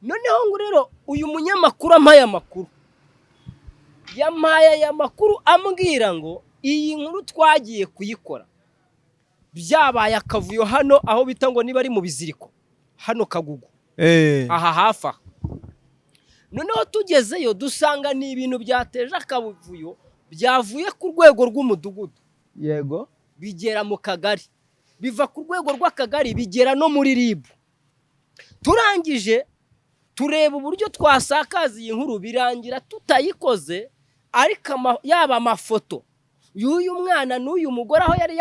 Noneho ngo rero uyu munyamakuru ampaye amakuru, yampaye aya makuru ambwira ngo iyi nkuru twagiye kuyikora byabaye akavuyo hano aho bita ngo niba ari mu Biziriko hano Kagugu, aha hafi aha. Noneho tugezeyo dusanga ni ibintu byateje akavuyo, byavuye ku rwego rw'umudugudu, bigera mu kagari, biva ku rwego rw'akagari bigera no muri RIB. Turangije tureba uburyo twasakaza iyi nkuru, birangira tutayikoze. Ariko yaba amafoto y'uyu mwana n'uyu mugore aho yari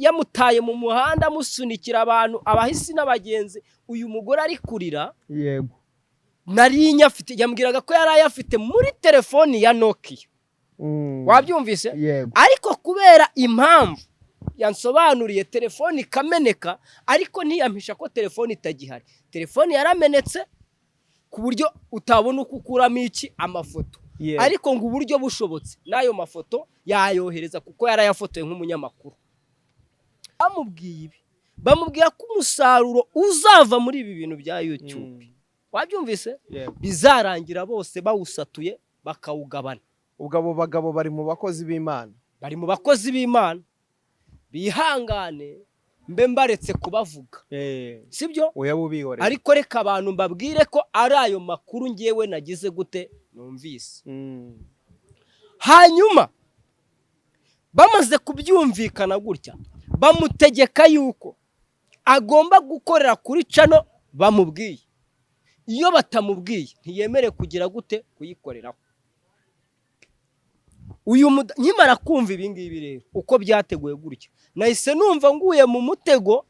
yamutaye mu muhanda, amusunikira abantu, abahisi n'abagenzi, uyu mugore ari kurira, nari nyafite. Yambwiraga ko yari ayafite muri telefoni ya Nokia. Wabyumvise? Yego. Ariko kubera impamvu yansobanuriye, telefoni ikameneka, ariko ntiyampisha ko telefoni itagihari. Telefoni yaramenetse ku buryo utabona uko ukuramo iki amafoto. Ariko ngo uburyo bushobotse n'ayo mafoto yayohereza, kuko yarayafotoye nk'umunyamakuru. Bamubwiye ibi, bamubwira ko umusaruro uzava muri ibi bintu bya YouTube, wabyumvise, Yego. bizarangira bose bawusatuye bakawugabana. Ubwo abo bagabo bari mu bakozi b'Imana? Bari mu bakozi b'Imana. Bihangane mbe mbaretse kubavuga, sibyo? Oya, bubihorere. Ariko reka abantu mbabwire ko ari ayo makuru ngewe nagize gute, numvise. Hanyuma bamaze kubyumvikana gutya, bamutegeka yuko agomba gukorera kuri channel bamubwiye. Iyo batamubwiye ntiyemere kugira gute, kuyikoreraho. Uyu nkimara kumva ibi ngibi rero uko byateguwe gutya, nahise numva nguye mu mutego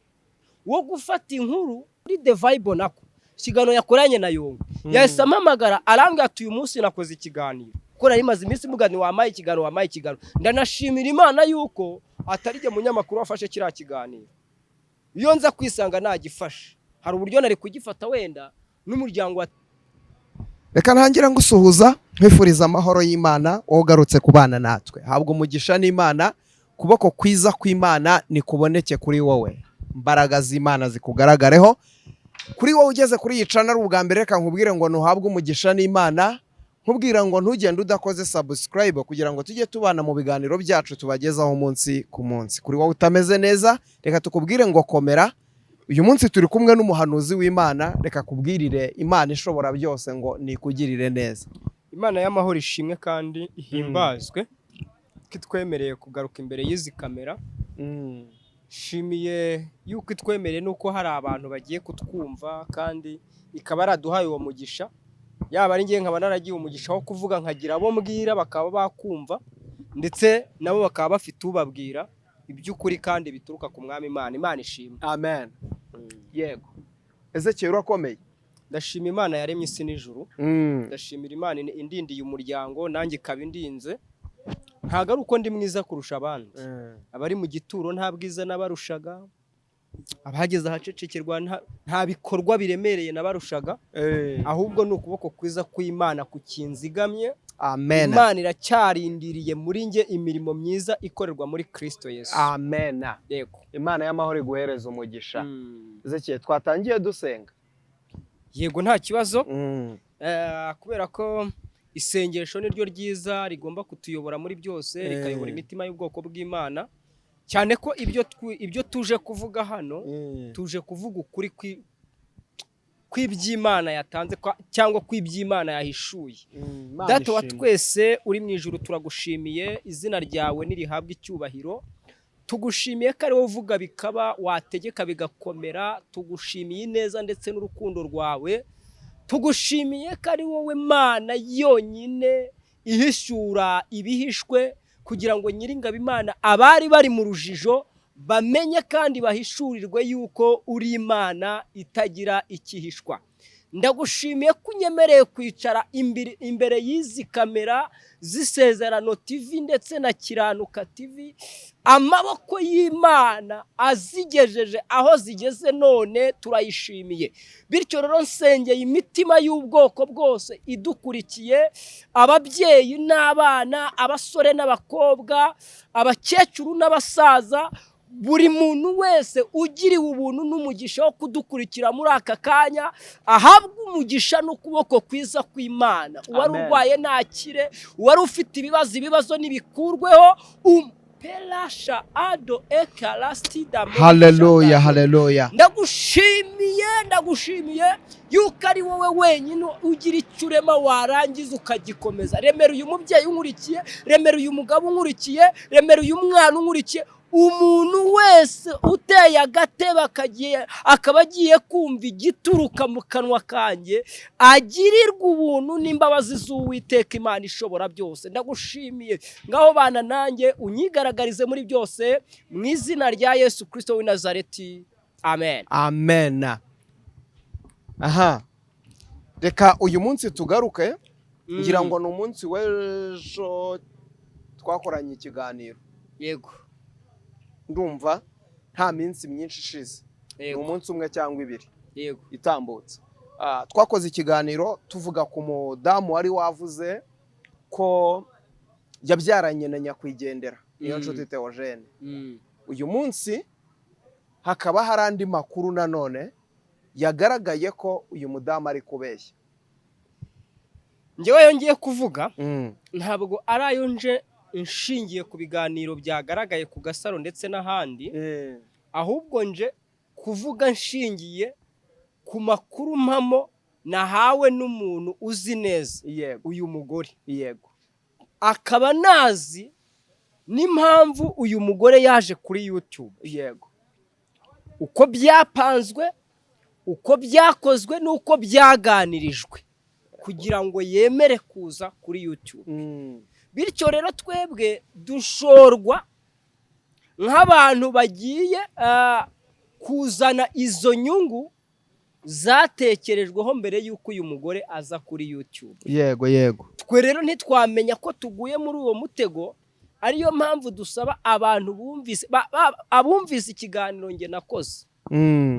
wo gufata inkuru kuri The Vibe. Nako ikiganiro yakoranye na Yongwe, yahise ampamagara arambwira ati: "Uyu munsi nakoze ikiganiro," kuko nari maze iminsi mugani: "Wampaye ikiganiro, wampaye ikiganiro." Ndanashimira Imana yuko atari jye munyamakuru wafashe kiriya kiganiro. Iyo nza kwisanga nagifashe, hari uburyo nari kugifata wenda n'umuryango wa Reka ntangira ngusuhuza, nkwifuriza amahoro y'Imana. Wowe ugarutse kubana natwe, habwa umugisha n'Imana. Kuboko kwiza kw'Imana nikuboneke kuri wowe, imbaraga z'Imana zikugaragareho. Kuri wowe ugeze kuri iyi channel ari ubwa mbere, reka nkubwire ngo ntuhabwe umugisha n'Imana. Nkubwira ngo ntugende udakoze subscribe kugira ngo tujye tubana mu biganiro byacu tubagezaho umunsi ku munsi. Kuri wowe utameze neza, reka tukubwire ngo komera. Uyu munsi turi kumwe n'umuhanuzi w'Imana. Reka kubwirire Imana ishobora byose ngo nikugirire neza. Imana y'amahoro ishimwe kandi ihimbazwe ko itwemereye kugaruka imbere y'izi kamera. Shimiye yuko itwemereye nuko hari abantu bagiye kutwumva, kandi ikaba yaraduhaye uwo mugisha, yaba ari ngewe nkaba naragiye umugisha wo kuvuga, nkagira abo mbwira bakaba bakumva, ndetse nabo bakaba bafite ubabwira iby'ukuri kandi bituruka ku Mwami Imana. Imana ishimwe. Amen. Yego, Ezekiel, urakomeye? Ndashima Imana yaremye isi n'ijuru. Ndashimira Imana indindiye umuryango, nanjye ikaba indinze. Ntabwo ari uko ndi mwiza kurusha abandi. Abari mu gituro nta bwiza nabarushaga, abageze ahacecekerwa nta bikorwa biremereye nabarushaga, ahubwo ni ukuboko kwiza kw'Imana kukinzigamye. Amen. Imana iracyarindiriye muri njye imirimo myiza ikorerwa muri Kristo Yesu. Amen. Yego. Imana y'amahoro iguhereza umugisha. Ezekiel, twatangiye dusenga. Yego, nta kibazo. Kubera ko isengesho ni ryo ryiza rigomba kutuyobora muri byose, rikayobora imitima y'ubwoko bw'Imana, cyane ko ibyo tuje kuvuga hano, tuje kuvuga ukuri kw'iby'Imana yatanze cyangwa kw'iby'Imana yahishuye. Imana Data wa ishimwe. twese uri mu ijuru, turagushimiye. Izina ryawe nirihabwe icyubahiro. Tugushimiye ko ari wowe uvuga bikaba, wategeka bigakomera. Tugushimiye ineza ndetse n'urukundo rwawe. Tugushimiye ko ari wowe Mana yonyine ihishura ibihishwe, kugira ngo Nyiringabo Imana abari bari mu rujijo bamenye kandi bahishurirwe yuko uri Imana itagira ikihishwa. Ndagushimiye ko unyemereye kwicara imbere y'izi kamera z'Isezerano TV ndetse na Kiranuka TV. Amaboko y'Imana azigejeje aho zigeze none, turayishimiye. Bityo rero nsengeye imitima y'ubwoko bwose idukurikiye, ababyeyi n'abana, abasore n'abakobwa, abakecuru n'abasaza. Buri muntu wese ugiriwe ubuntu n'umugisha wo kudukurikira muri aka kanya ahabwe umugisha n'ukuboko kwiza kw'Imana. Uwari Amen. urwaye nakire, uwari ufite ibibazo, ibibazo nibikurweho. Umperasha ado ekarasitida. Haleluya, haleluya. Ndagushimiye, ndagushimiye yuko ari wowe wenyine ugira icyo urema warangiza ukagikomeza. Remera uyu mubyeyi unkurikiye, remera uyu mugabo unkurikiye, remera uyu mwana unkurikiye, umuntu wese uteye agatebe akaba agiye kumva igituruka mu kanwa kanjye, agirirwa ubuntu n'imbabazi z'Uwiteka Imana ishobora byose. Ndagushimiye, ngaho bana nanjye unyigaragarize muri byose, mu izina rya Yesu Kirisito w'i Nazareti, amen. Amen. Aha, reka uyu munsi tugaruke. Ngira ngo ni umunsi w'ejo twakoranye ikiganiro. Yego. Ndumva nta minsi myinshi ishize, ni umunsi umwe cyangwa ibiri itambutse. Twakoze ikiganiro tuvuga ku mudamu wari wavuze ko yabyaranye na nyakwigendera Niyo Nshuti Theogene. Uyu munsi hakaba hari andi makuru nanone yagaragaye ko uyu mudamu ari kubeshya. Njyewe ayo ngiye kuvuga ntabwo ari ayo nje nshingiye ku biganiro byagaragaye ku Gasaro ndetse n'ahandi, ahubwo nje kuvuga nshingiye ku makuru mpamo nahawe n'umuntu uzi neza uyu mugore, akaba nazi n'impamvu uyu mugore yaje kuri YouTube, uko byapanzwe, uko byakozwe n'uko byaganirijwe kugira ngo yemere kuza kuri YouTube. Bityo rero twebwe dushorwa nk'abantu bagiye kuzana izo nyungu zatekerejweho mbere y'uko uyu mugore aza kuri YouTube. yego yego Twe rero ntitwamenya ko tuguye muri uwo mutego, ariyo mpamvu dusaba abantu bumvise abumvise ikiganiro nge nakoze.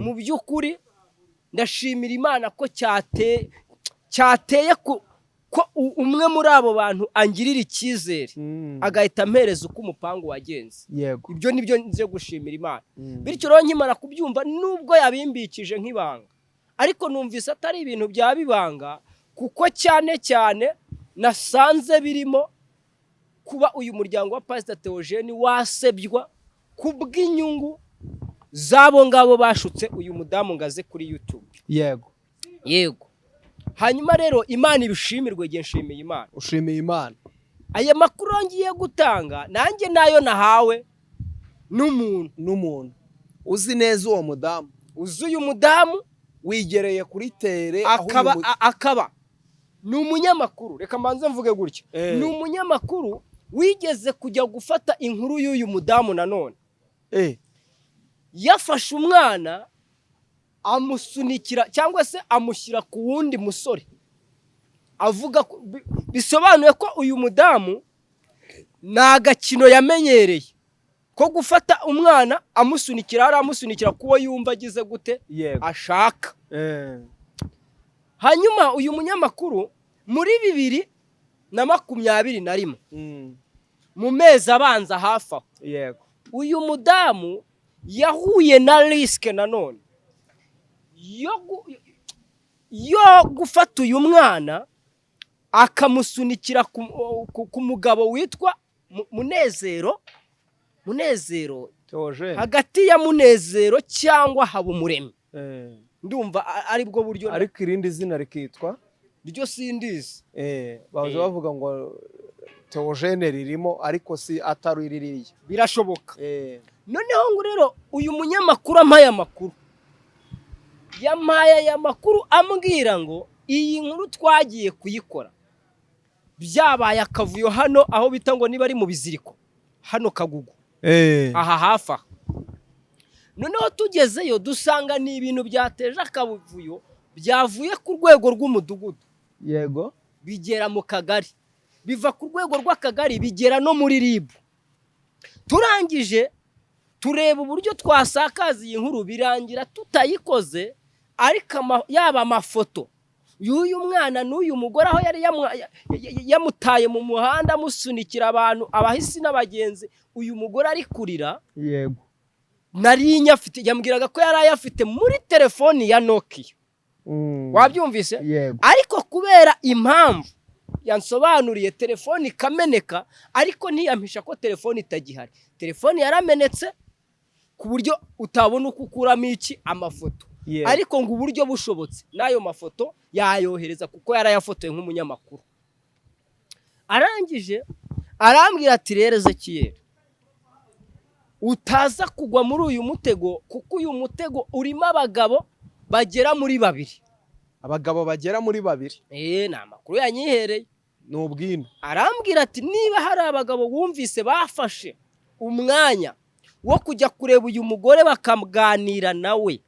Mu by'ukuri ndashimira Imana ko cyateye ko umwe muri abo bantu angirira icyizere, agahita ampereza uko umupangu wagenze. Ibyo nibyo nze gushimira Imana. Bityo rero nkimara kubyumva, nubwo yabimbikije nk'ibanga, ariko numvise atari ibintu byaba ibanga, kuko cyane cyane nasanze birimo kuba uyu muryango wa Pasita Theogene wasebywa ku bw'inyungu z'abo ngabo bashutse uyu mudamu ngo aze kuri YouTube. Yego. Hanyuma rero Imana ibishimirwe, igihe nshimiye Imana. Ushimiye Imana. Aya makuru ngiye gutanga nanjye nayo nahawe n'umuntu N'umuntu uzi neza uwo mudamu. Uzi uyu mudamu. Wigereye kuri terrain aho uyu Akaba akaba ni umunyamakuru, reka mbanze mvuge gutya. Ni umunyamakuru wigeze kujya gufata inkuru y'uyu mudamu nanone. Yafashe umwana amusunikira cyangwa se amushyira ku wundi musore, avuga ko bisobanuye ko uyu mudamu ni agakino yamenyereye ko gufata umwana amusunikira hari amusunikira kuwo yumva agize gute ashaka. Hanyuma uyu munyamakuru muri 2021, mu mezi abanza hafi aho, uyu mudamu yahuye na risque nanone yo gufata uyu mwana akamusunikira ku mugabo witwa Munezero, Munezero. Theogene. Hagati ya Munezero cyangwa Habumuremyi. Ndumva ari bwo buryo. Ariko irindi zina rikitwa Ryo sindizi. Bahoze bavuga ngo Theogene ririmo, ariko si atari ririya. Birashoboka. Noneho ngo rero uyu munyamakuru ampaye amakuru, yampaye aya makuru ambwira ngo iyi nkuru twagiye kuyikora byabaye akavuyo hano aho bita ngo niba ari mu biziriko hano Kagugu, aha hafi aha. Noneho tugezeyo dusanga ni ibintu byateje akavuyo, byavuye ku rwego rw'umudugudu, bigera mu kagari, biva ku rwego rw'akagari bigera no muri RIB. Turangije tureba uburyo twasakaza iyi nkuru, birangira tutayikoze, ariko yaba amafoto y'uyu mwana n'uyu mugore aho yari yamutaye mu muhanda amusunikira abantu, abahisi n'abagenzi, uyu mugore ari kurira. Nari nyafite, yambwiraga ko yari ayafite muri telefoni ya Nokia. Wabyumvise? Yego. Ariko kubera impamvu yansobanuriye, telefoni ikameneka, ariko ntiyampisha ko telefoni itagihari. Telefoni yaramenetse ku buryo utabona uko ukuramo iki amafoto. Ariko ngo uburyo bushobotse n'ayo mafoto yayohereza, kuko yarayafotoye nk'umunyamakuru. Arangije arambwira ati: "Rero Ezekiyeli, utaza kugwa muri uyu mutego, kuko uyu mutego urimo abagabo bagera muri babiri." Abagabo bagera muri babiri. Ni amakuru yanyihereye. Ni ubwino. Arambwira ati: "Niba hari abagabo wumvise bafashe umwanya wo kujya kureba uyu mugore, bakaganira nawe,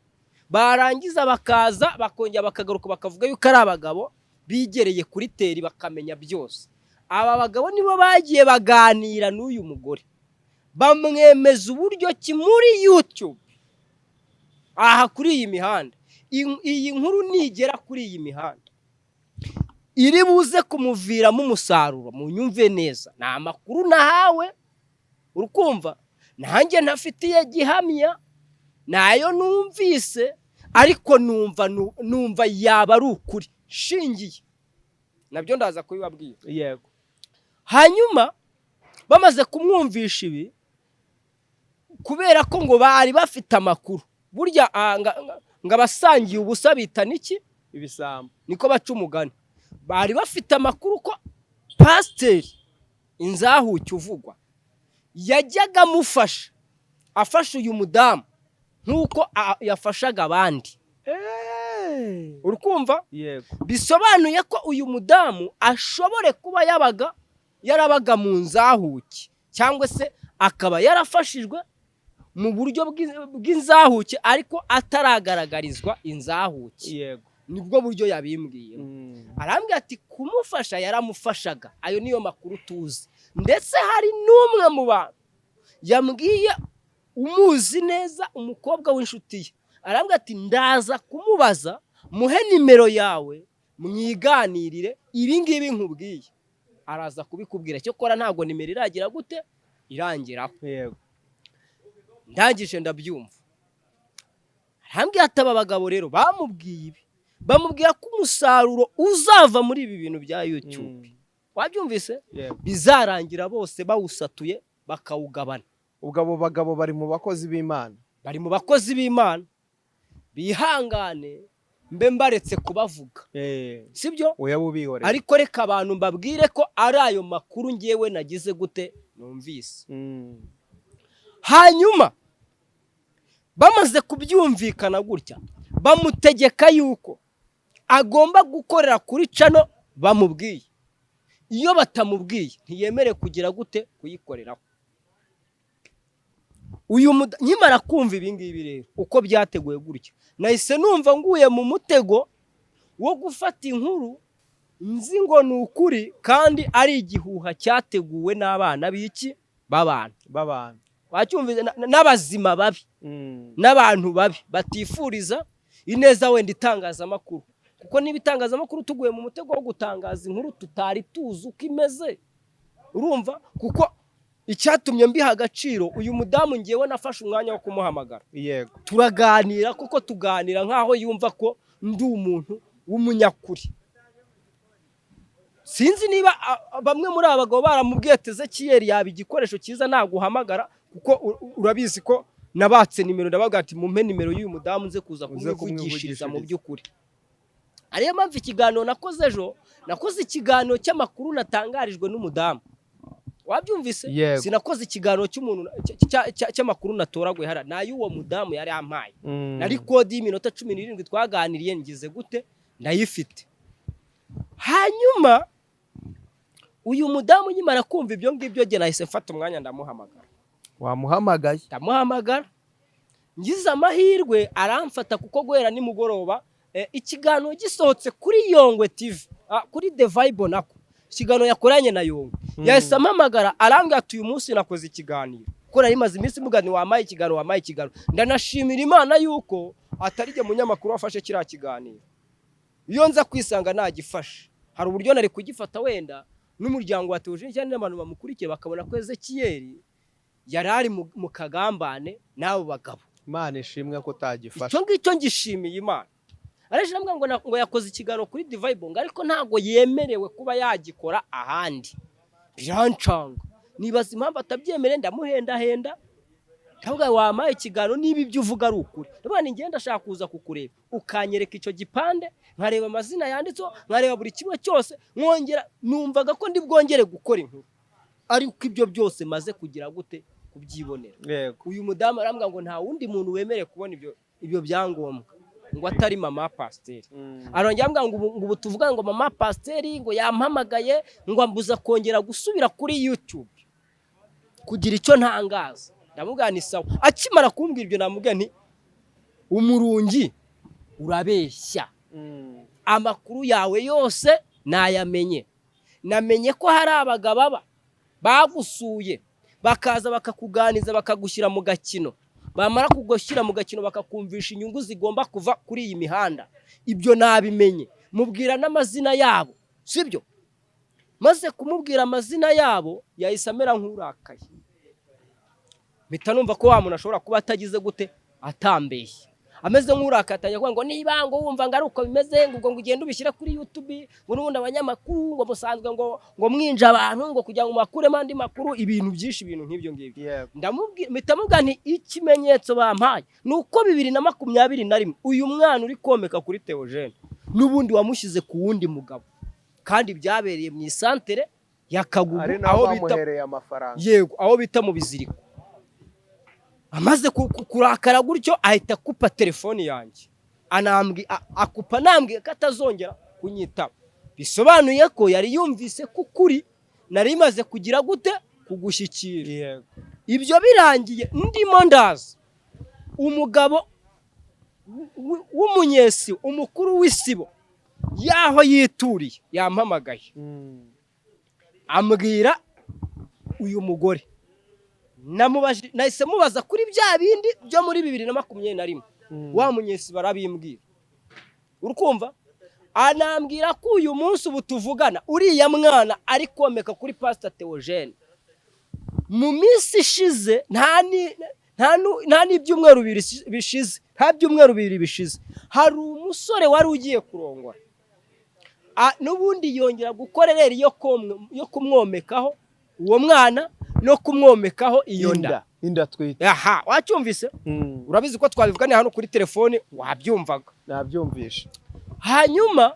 barangiza bakaza bakongera bakagaruka bakavuga yuko ari abagabo bigereye kuri terrain bakamenya byose, aba bagabo nibo bagiye baganira n'uyu mugore, bamwemeza uburyo ki muri YouTube aha kuri iyi mihanda, iyi nkuru nigera kuri iyi mihanda iri buze kumuviramo umusaruro." Munyumve neza, ni amakuru nahawe, urukumva, nanjye ntafitiye gihamya, nayo numvise, ariko numva yaba ari ukuri shingiye nabyo ndaza kubibabwira. Hanyuma bamaze kumwumvisha ibi, kubera ko ngo bari bafite amakuru, burya ngo abasangiye ubusa bitana iki? Ibisambo. Niko baca umugani. Bari bafite amakuru ko pasiteri Inzahuke uvugwa yajyaga amufasha, afasha uyu mudamu nk'uko yafashaga abandi, urukumva? Yego. Bisobanuye ko uyu mudamu ashobore kuba yabaga yarabaga mu nzahuke, cyangwa se akaba yarafashijwe mu buryo bw'inzahuke ariko ataragaragarizwa inzahuke. Nibwo buryo yabimbwiye. Arambwira ati kumufasha yaramufashaga, ayo niyo makuru tuzi. Ndetse hari n'umwe mu bantu yambwiye umuzi neza, umukobwa w'inshuti ye, arambwira ati: "Ndaza kumubaza muhe nimero yawe mwiganirire ibi ngibi nkubwiye, araza kubikubwira." Cyokora ntabwo nimero iragira gute, irangiraho. Ndangije ndabyumva. Arambwira ati aba bagabo rero bamubwiye ibi, bamubwira ko umusaruro uzava muri ibi bintu bya YouTube, wabyumvise? Yego. Bizarangira bose bawusatuye bakawugabana. Ubwo abo bagabo bari mu bakozi b'Imana? Bari mu bakozi b'Imana, bihangane mbe mbaretse kubavuga, sibyo? Oya, bubihorera. Ariko reka abantu mbabwire ko ari ayo makuru ngewe nagize gute, numvise. Hanyuma bamaze kubyumvikana gutya, bamutegeka yuko agomba gukorera kuri channel bamubwiye. Iyo batamubwiye ntiyemere kugira gute, kuyikoreraho. Uyu nkimara kumva ibi ngibi rero uko byateguwe gutya, nahise numva nguye mu mutego wo gufata inkuru nzi ngo ni ukuri, kandi ari igihuha cyateguwe n'abana b'iki, b'abantu. B'abantu. Wacyumvise? N'abazima babi, n'abantu babi batifuriza ineza wenda itangazamakuru, kuko niba itangazamakuru tuguye mu mutego wo gutangaza inkuru tutari tuzi uko imeze, urumva? Kuko icyatumye mbiha agaciro, uyu mudamu ngewe nafashe umwanya wo kumuhamagara, turaganira, kuko tuganira nk'aho yumva ko ndi umuntu w'umunyakuri. Sinzi niba bamwe muri aba bagabo baramubwiye ati: "Ezekiyeli yaba igikoresho cyiza, naguhamagara," kuko urabizi ko nabatse nimero, ndababwira ati: "Mumpe nimero y'uyu mudamu nze kuza Uze kumwivugishiriza." Mu kumwivugishiriza. by'ukuri ariyo mpamvu ikiganiro nakoze ejo, nakoze ikiganiro cy'amakuru natangarijwe n'umudamu, wabyumvise? Yego. Sinakoze ikiganiro cy'umuntu cy'amakuru natoraguye hariya, ni ay'uwo mudamu yari ampaye. Na record y'iminota 17 twaganiriye ngize gute, ndayifite. Hanyuma uyu mudamu nkimara kumva ibyo ngibyo, njye nahise mfata umwanya ndamuhamagara. Wamuhamagaye? Ndamuhamagara, ngize amahirwe aramfata, kuko guhera nimugoroba ikiganiro gisohotse kuri Yongwe TV, kuri The Vibe, nako ikiganiro yakoranye na Yongwe, yahise ampamagara arambwira ati: "Uyu munsi nakoze ikiganiro," kuko nari maze iminsi mugani: "Wampaye ikiganiro, wampaye ikiganiro." Ndanashimira Imana yuko atari jye munyamakuru wafashe kiriya kiganiro. Iyo nza kwisanga nagifashe, hari uburyo nari kugifata, wenda n'umuryango wa Theogene cyangwa n'abantu bamukurikiye bakabona ko Ezekiyeli Yari ari mu kagambane n'abo bagabo. Imana ishimwe ko utagifashe. Icyo ngicyo ngishimiye Imana. Araje arambwira ngo yakoze ikiganiro kuri Divayibo, ngo ariko ntabwo yemerewe kuba yagikora ahandi. Birancanga, nibaza impamvu atabyemerewe. Ndamuhendahenda, ndavuga: "Wampaye ikiganiro niba ibyo uvuga ari ukuri?" Ndavuga ni ngenda ndashaka kuza kukureba, ukanyereka icyo gipande, nkareba amazina yanditseho, nkareba buri kimwe cyose, nkongera numvaga ko ndi bwongere gukora inkuru, ariko ibyo byose maze kugira gute? Kubyibonera. Uyu mudamu arambwira ngo nta wundi muntu wemerewe kubona ibyo byangombwa, ngo atari mama pasiteri. Arongera ambwira ngo ubu tuvuga ngo mama pasiteri ngo yampamagaye, ngo ambuza kongera gusubira kuri YouTube kugira icyo ntangaza. Ndamubwira ni sawa. Akimara kumbwira ibyo, namubwira nti: "Umurungi, urabeshya. Amakuru yawe yose nayamenye. Namenye ko hari abagabo aba bagusuye, bakaza bakakuganiza, bakagushyira mu gakino, bamara kugushyira mu gakino bakakumvisha inyungu zigomba kuva kuri iyi mihanda. Ibyo nabimenye." Mubwira n'amazina yabo, sibyo? Maze kumubwira amazina yabo, yahise amera nk'urakaye. Mpita numva ko wa muntu ashobora kuba atagize gute, atambeshye. Ameze nk'urakaye, atangira kuvuga ngo niba ngo wumva ngo ari uko bimeze, ngo ubwo ngo ugende ubishyire kuri YouTube, ngo n'ubundi abanyamakuru ngo musanzwe ngo mwinja abantu ngo kugira ngo mubakuremo andi makuru, ibintu byinshi, ibintu nk'ibyo ngibyo. Ndamubwira, mpita mubwira nti: "Ikimenyetso bampaye ni uko 2021 uyu mwana uri komeka kuri Theogene n'ubundi wamushyize ku wundi mugabo, kandi byabereye mu isantere ya Kagugu, ari naho aho bita bamuhereye amafaranga." Yego, aho bita mu Biziriko. Amaze kurakara gutyo, ahita akupa telefoni yanjye, akupa anambwiye ko atazongera kunyitaba. Bisobanuye ko yari yumvise ko ukuri nari maze kugira gute? Kugushyikira. Ibyo birangiye, ndimo ndaza, umugabo w'umunyesi, umukuru w'isibo y'aho yituriye, yampamagaye, ambwira uyu mugore. Nahise mubaza kuri bya bindi byo muri 2021. Wa munyesi barabimbwira, urukumva, anambwira ko uyu munsi ubu tuvugana uriya mwana ari komeka kuri Pasita Theogene. Mu minsi ishize, nta n'ibyumweru 2 bishize, nta byumweru 2 bishize, hari umusore wari ugiye kurongora, n'ubundi yongera gukora erreur yo kumwomekaho uwo mwana no kumwomekaho iyo nda. Inda twite. Aha wacyumvise? Urabizi ko twabivuganiye hano kuri telefone, wabyumvaga. Nabyumvishe. Hanyuma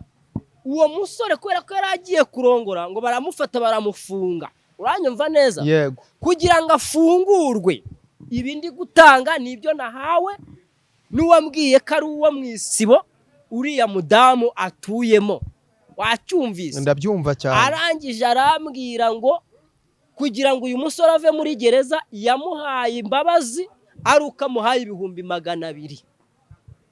uwo musore, kubera ko yari agiye kurongora, ngo baramufata baramufunga. Uranyumva neza? Yego. Kugira ngo afungurwe, ibi ndi gutanga ni ibyo nahawe n'uwambwiye ko ari uwo mu isibo uriya mudamu atuyemo. Wacyumvise? Ndabyumva cyane. Arangije arambwira ngo kugira ngo uyu musore ave muri gereza, yamuhaye imbabazi ari uko amuhaye 200,000.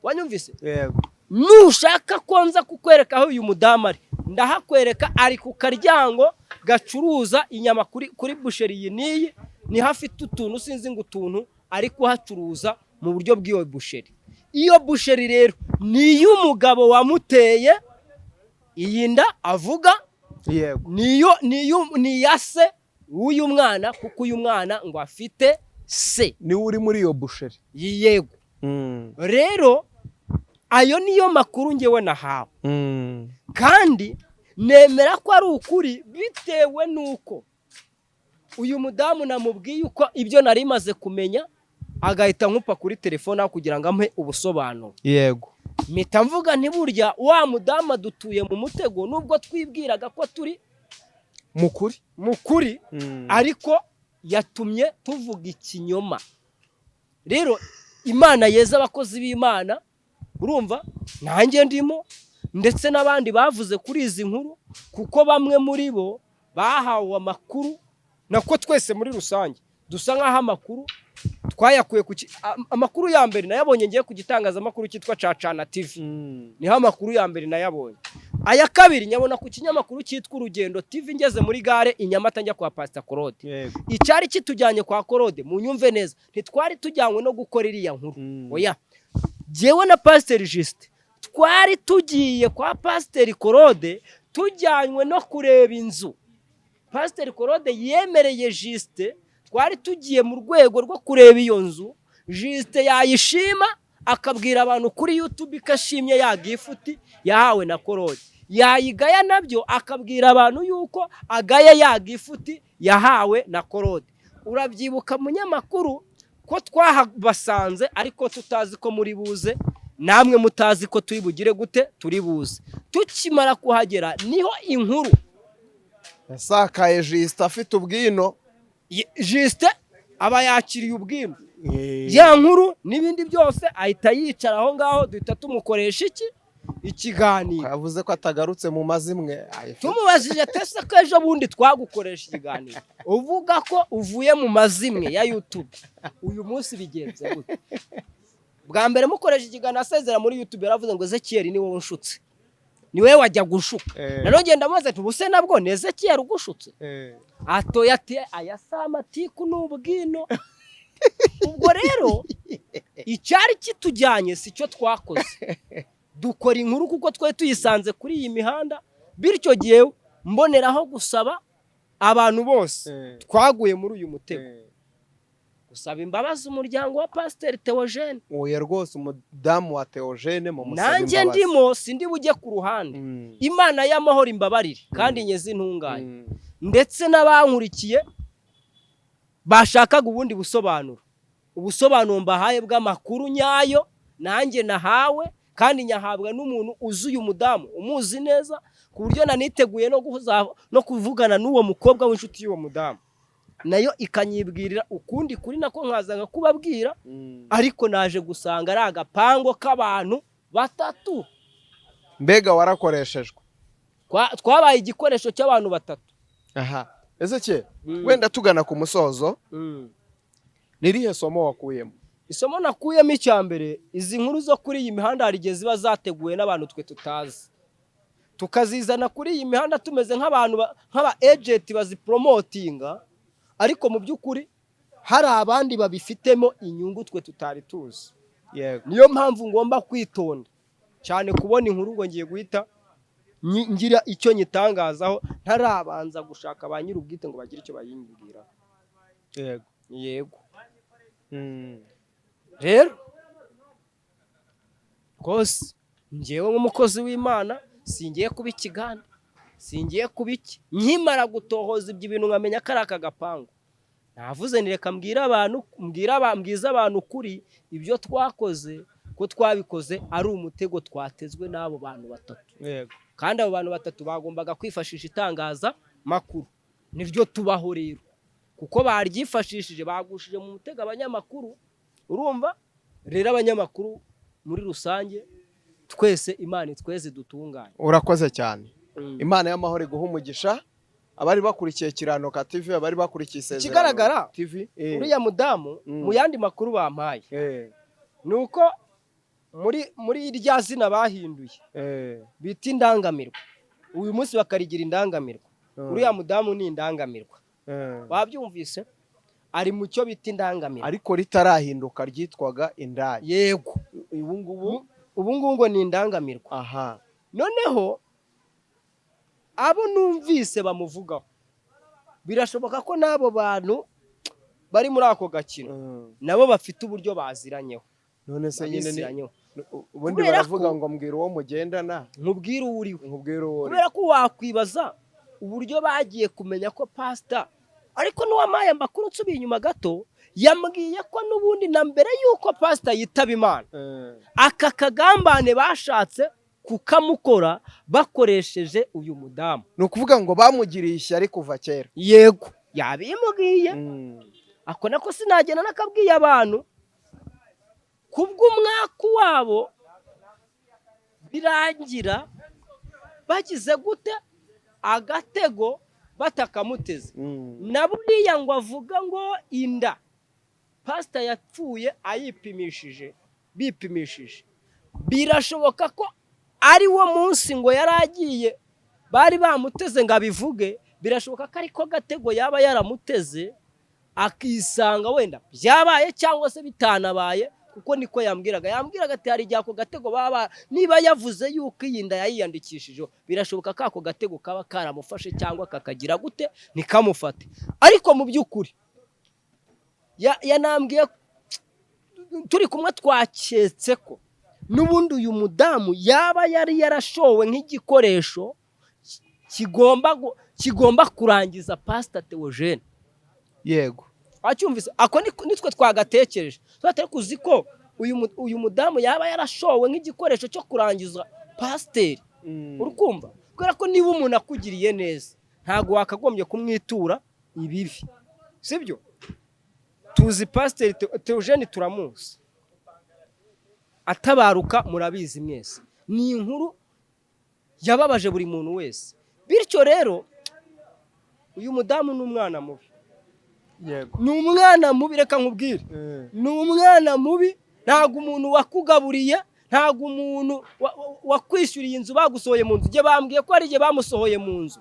Wanyumvise? Yego. Nushaka ko nza kukwereka aho uyu mudamu ari, ndahakwereka. Ari ku karyango gacuruza inyama kuri boucherie iyi n'iyi, niho afite utuntu, sinzi ngo utuntu ari kuhacuruza mu buryo bw'iyo boucherie. Iyo boucherie rero ni iy'umugabo wamuteye iyi nda avuga. Niyo ni iya se w'uyu mwana, kuko uyu mwana ngo afite se. Niwe uri muri iyo boucherie? Yego. Rero ayo niyo makuru ngewe nahawe, kandi nemera ko ari ukuri bitewe n'uko uyu mudamu namubwiye uko ibyo nari maze kumenya, agahita nkupa kuri telefone aho kugira ngo ampe ubusobanuro. Mpita mvuga nti: "Burya wa mudamu adutuye mu mutego, nubwo twibwiraga ko turi mukuri mu kuri, ariko yatumye tuvuga ikinyoma." Rero Imana yeza abakozi b'Imana, urumva nanjye ndimo, ndetse n'abandi bavuze kuri izi nkuru, kuko bamwe muri bo bahawe amakuru, nako twese muri rusange dusa nk'aho amakuru twayakuye ku amakuru ya mbere nayabonye ngiye ku gitangazamakuru cyitwa Cacana TV. Niho amakuru ya mbere nayabonye. Aya kabiri nyabona ku kinyamakuru cyitwa Urugendo TV, ngeze muri gare i Nyamata njya kwa Pasita Claude. Icyari kitujyanye kwa Claude, munyumve neza, ntitwari tujyanywe no gukora iriya nkuru. Oya, jyewe na Pasiteri Justin twari tugiye kwa Pasiteri Claude tujyanywe no kureba inzu Pasiteri Claude yemereye Justin. Twari tugiye mu rwego rwo kureba iyo nzu. Justin yayishima akabwira abantu kuri YouTube ko ashimye ya gift yahawe na Claude, yayigaya nabyo akabwira abantu yuko agaya ya gift yahawe na Claude. Urabyibuka, munyamakuru, ko twahabasanze ariko tutazi ko muri buze, namwe mutazi ko turi bugire gute, turi buze. Tukimara kuhagera niho inkuru Yasakaye, Justin afite ubwino. Justin aba yakiriye ubwino ya nkuru n'ibindi byose, ahita yicara aho ngaho, duhita tumukoresha iki ikiganiro. Yavuze ko atagarutse mu mazimwe. Tumubajije tese ko ejo bundi twagukoresha ikiganiro uvuga ko uvuye mu mazimwe ya YouTube, uyu munsi bigenze gute? Bwa mbere mukoresha ikiganiro asezera muri YouTube, yaravuze ngo Ezekiyeli ni wowe unshutse, ni wowe wajya gushuka. Nanone ngenda mubaza ati: "Ubuse nabwo ni Ezekiyeli ugushutse?" Atoya ati: "Aya si amatiku, ni ubwino." Ubwo rero icyari kitujyanye si cyo twakoze, dukora inkuru kuko twari tuyisanze kuri iyi mihanda. Bityo gihe mboneraho gusaba abantu bose twaguye muri uyu mutego, gusaba imbabazi umuryango wa Pasiteri Theogene. Oya rwose, umudamu wa Theogene mu musaba Nanjye imbabazi. ndimo, sindi bujye ku ruhande. Imana y'amahoro imbabarire kandi nyeze intunganye, ndetse n'abankurikiye bashakaga ubundi busobanuro, ubusobanuro mbahaye bw'amakuru nyayo nanjye nahawe, kandi nyahabwa n'umuntu uzi uyu mudamu, umuzi neza, ku buryo naniteguye no kuvugana n'uwo mukobwa w'inshuti y'uwo mudamu, nayo ikanyibwirira ukundi kuri nako nkaza nkakubabwira. Ariko naje gusanga ari agapango k'abantu batatu. Mbega warakoreshejwe. Twabaye igikoresho cy'abantu batatu. Aha ese wenda tugana ku musozo, ni irihe somo wakuyemo? Isomo nakuyemo, icya mbere, izi nkuru zo kuri iyi mihanda hari igihe ziba zateguwe n'abantu twe tutazi, tukazizana kuri iyi mihanda tumeze nk'abantu nk'aba agent baziporomotinga, ariko mu by'ukuri hari abandi babifitemo inyungu twe tutari tuzi. Niyo mpamvu ngomba kwitonda cyane kubona inkuru ngo ngiye guhita ngira icyo nyitangazaho ntarabanza gushaka ba nyir'ubwite ngo bagire icyo bayimbwira. Yego. Rero rwose ngewe nk'umukozi w'Imana singiye kuba ikiganda, singiye kuba iki. Nkimara gutohoza ibyo bintu nkamenya ko ari aka gapangu, navuze ni reka mbwire abantu, mbwize abantu ukuri, ibyo twakoze ko twabikoze ari umutego twatezwe n'abo bantu batatu. Kandi abo bantu batatu bagombaga kwifashisha itangazamakuru, niryo tubaho rero, kuko baryifashishije bagushije mu mutego abanyamakuru. Urumva rero, abanyamakuru muri rusange twese, Imana itweze dutunganye. Urakoze cyane. Imana y'amahoro iguha umugisha. Abari bakurikiye Kiranuka TV, abari bakurikiye Isezerano Ikigaragara, TV, uriya mudamu, mu yandi makuru bampaye, ni uko muri rya zina bahinduye bita Indangamirwa, uyu munsi bakarigira Indangamirwa, uriya mudamu ni indangamirwa. Wabyumvise, ari mu cyo bita indangamirwa. Ariko ritarahinduka ryitwaga Indaya. Yego. Ubu ngubu Ubu ngubu ngo ni Indangamirwa. Noneho abo numvise bamuvugaho, birashoboka ko n'abo bantu bari muri ako gakino nabo bafite uburyo baziranyeho. None se nyine ni Babiziranyeho. ubundi Kubera baravuga ko- ngo mbwira uwo mugendana Nkubwire uwo uriwe. Nkubwire uwo uri. Kubera ko wakwibaza uburyo bagiye kumenya ko pasita, ariko n'uwampaye amakuru, nsubiye inyuma gato, yambwiye ko n'ubundi na mbere y'uko pasita yitaba Imana, aka kagambane bashatse kukamukora bakoresheje uyu mudamu. Ni ukuvuga ngo bamugiriye ishyari kuva kera. Yego, yabimbwiye. Ako nako sinagenda nakabwiye abantu kubw'umwaku wabo, birangira bagize gute agatego batakamuteze. Na buriya ngo avuga ngo inda pasita yapfuye ayipimishije, bipimishije, birashoboka ko ari wo munsi ngo yari agiye, bari bamuteze ngo abivuge. Birashoboka ko ariko gatego yaba yaramuteze, akisanga wenda byabaye cyangwa se bitanabaye, kuko niko yambwiraga ati hari igihe ako gatego baba, niba yavuze yuko iyi nda yayiyandikishijeho, birashoboka ko ako gatego kaba karamufashe cyangwa kakagira gute ntikamufate. Ariko mu by'ukuri Yanambwiye turi kumwe, twaketse ko n'ubundi uyu mudamu yaba yari yarashowe nk'igikoresho kigomba kurangiza Pasita Theogene. Wacyumvise? Ako nitwe twagatekereje, tuba kuzi ko uyu mudamu yaba yarashowe nk'igikoresho cyo kurangiza pasiteri. Uri kumva? Kubera ko niba umuntu akugiriye neza, ntabwo wakagombye kumwitura ibibi, sibyo? Tuzi Pasiteri Theogene, turamuzi atabaruka, murabizi mwese, ni inkuru yababaje buri muntu wese. Bityo rero uyu mudamu ni umwana mubi. Ni umwana mubi, reka nkubwire, ni umwana mubi. Ntabwo umuntu wakugaburiye, ntabwo umuntu wakwishyuriye inzu bagusohoye mu nzu. Igihe bambwiye ko hari igihe bamusohoye mu nzu,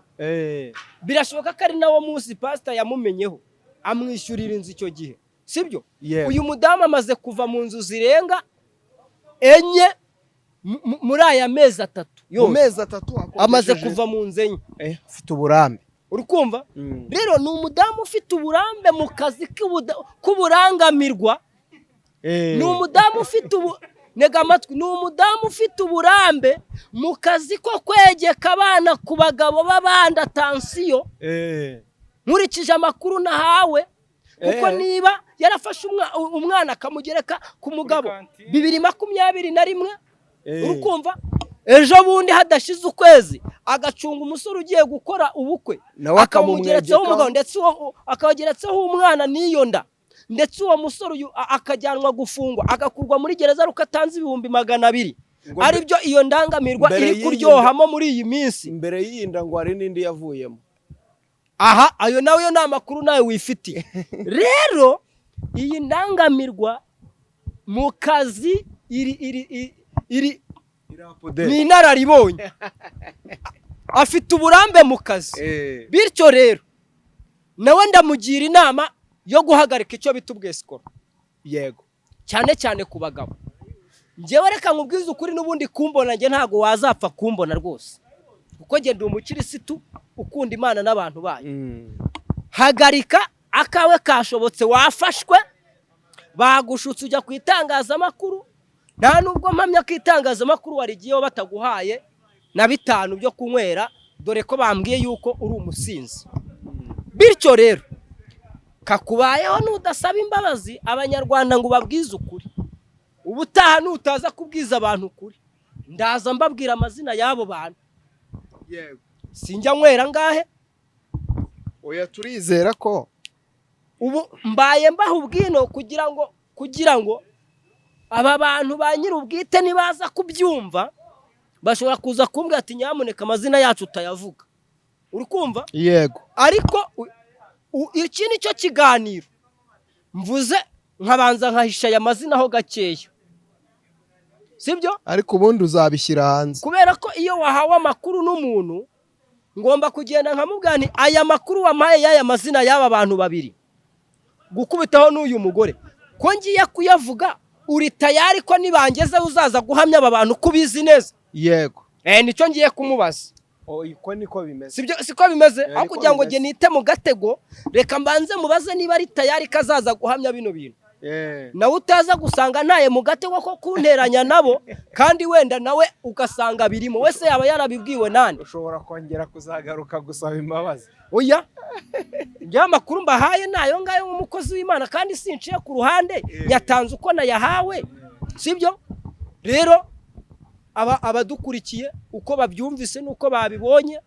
birashoboka ko ari nawo munsi pasita yamumenyeho, amwishyurira inzu icyo gihe, sibyo? Uyu mudamu amaze kuva mu nzu zirenga enye muri aya mezi 3 Mu yose. mezi 3 Amaze akodesheje- kuva mu nzu enye. Ufite uburambe. Uri kumva? Rero ni umudamu ufite uburambe mu kazi k'uburangamirwa. Ni umudamu ufite ubu, ntega amatwi, ni umudamu ufite uburambe mu kazi ko kwegeka abana ku bagabo b'abandi. Attention, nkurikije amakuru nahawe, kuko niba yarafashe umwana akamugereka ku mugabo 2021, uri kumva, ejo bundi hadashize ukwezi agacunga umusore ugiye gukora ubukwe, Nawe akamugeretseho akamumwegekaho. umugabo, ndetse uwo akabageretseho umwana n'iyo nda, ndetse uwo musore uyu akajyanwa gufungwa, agakurwa muri gereza ari uko atanze 200,000, Ngo aribyo iyo ndangamirwa mbere iri y'iyi kuryohamo muri iyi minsi. Imbere y'iyi nda ngo hari n'indi yavuyemo. Aha, ayo nawe yo ni amakuru nawe wifitiye. Rero iyi ndangamirwa mu kazi iri ni inararibonye, afite uburambe mu kazi. Bityo rero nawe ndamugira inama yo guhagarika icyo bita ubwesikoro, cyane cyane ku bagabo. Njyewe reka nkubwize ukuri, n'ubundi kumbona njye ntabwo wazapfa kumbona rwose, kuko njye ndi umukirisitu ukunda Imana n'abantu bayo. Hagarika akawe kashobotse, wafashwe, bagushutse ujya ku itangazamakuru. Nta nubwo mpamya ko itangazamakuru warigiyeho bataguhaye na bitanu byo kunywera, dore ko bambwiye yuko uri umusinzi. Bityo rero kakubayeho nudasaba imbabazi Abanyarwanda ngo ubabwize ukuri. Ubutaha nutaza kubwiza abantu ukuri, ndaza mbabwira amazina y'abo bantu. Sinjya nywera ngahe. Oya, turizera ko Ubu mbaye mbaha ubwino kugira ngo aba bantu ba nyir'ubwite nibaza kubyumva, bashobora kuza kumbwira ati: "Nyamuneka amazina yacu utayavuga." Uri kumva? Yego. Ariko iki ni cyo kiganiro mvuze, nkabanza nkahisha aya mazina ho gakeya, sibyo? Ariko ubundi uzabishyira hanze. Kubera ko iyo wahawe amakuru n'umuntu, ngomba kugenda nkamubwira nti: "Aya makuru wampaye y'aya mazina y'aba bantu babiri, gukubitaho n'uyu mugore, ko ngiye kuyavuga, uri tayari ko nibangezeho uzaza guhamya aba bantu ko ubizi neza?" Yego. Nicyo ngiye kumubaza. Uko niko bimeze. Sibyo? Siko bimeze? Eh, Aho niko kugira ngo bimeze. njye nite mu gatego, reka mbanze mubaze niba ari tayari ko azaza guhamya bino bintu, nawe utaza gusanga ntaye mu gatego ko kunteranya nabo, kandi wenda nawe ugasanga birimo, wese yaba yarabibwiwe nande. Ushobora kongera kuzagaruka gusaba imbabazi. Oya, njyewe amakuru mbahaye ni ayo ngayo nk'umukozi w'Imana, kandi sinciye ku ruhande, yatanze uko nayahawe, sibyo? Rero aba abadukurikiye uko babyumvise n'uko babibonye,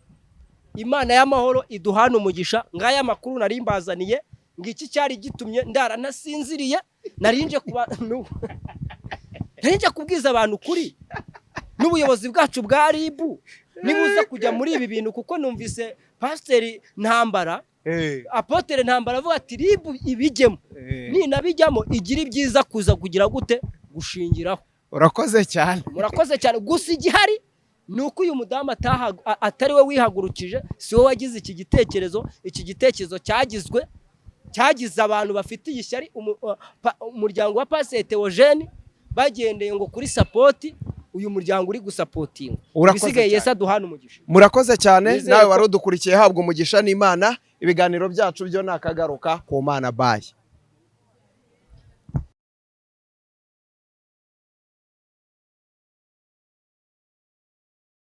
Imana y'amahoro iduhana umugisha. Ngaya makuru nari mbazaniye, ngiki cyari gitumye ndara ntasinziriye. Narinje kubwiza abantu ukuri n'ubuyobozi bwacu bwa RIB nibuza kujya muri ibi bintu, kuko numvise Pasiteri Ntambara, Apôtre Ntambara avuga ati: "RIB ibijyemo, ninabijyamo igira ibyiza kuza kugira gute gushingiraho." Urakoze cyane. Murakoze cyane. Gusa igihari ni uko uyu mudamu atari we wihagurukije, si we wagize iki gitekerezo. Iki gitekerezo cyagize abantu bafitiye ishyari umuryango wa Pasiteri Theogene, bagendeye ngo kuri support uyu muryango uri gusupportinga. Urakoze Ibisigaye cyane. Yesu aduhana umugisha. Murakoze cyane. Nizere Nawe ko- wari udukurikiye, habwa umugisha n'Imana. Ibiganiro byacu byo nakagaruka ku Mana. Bye.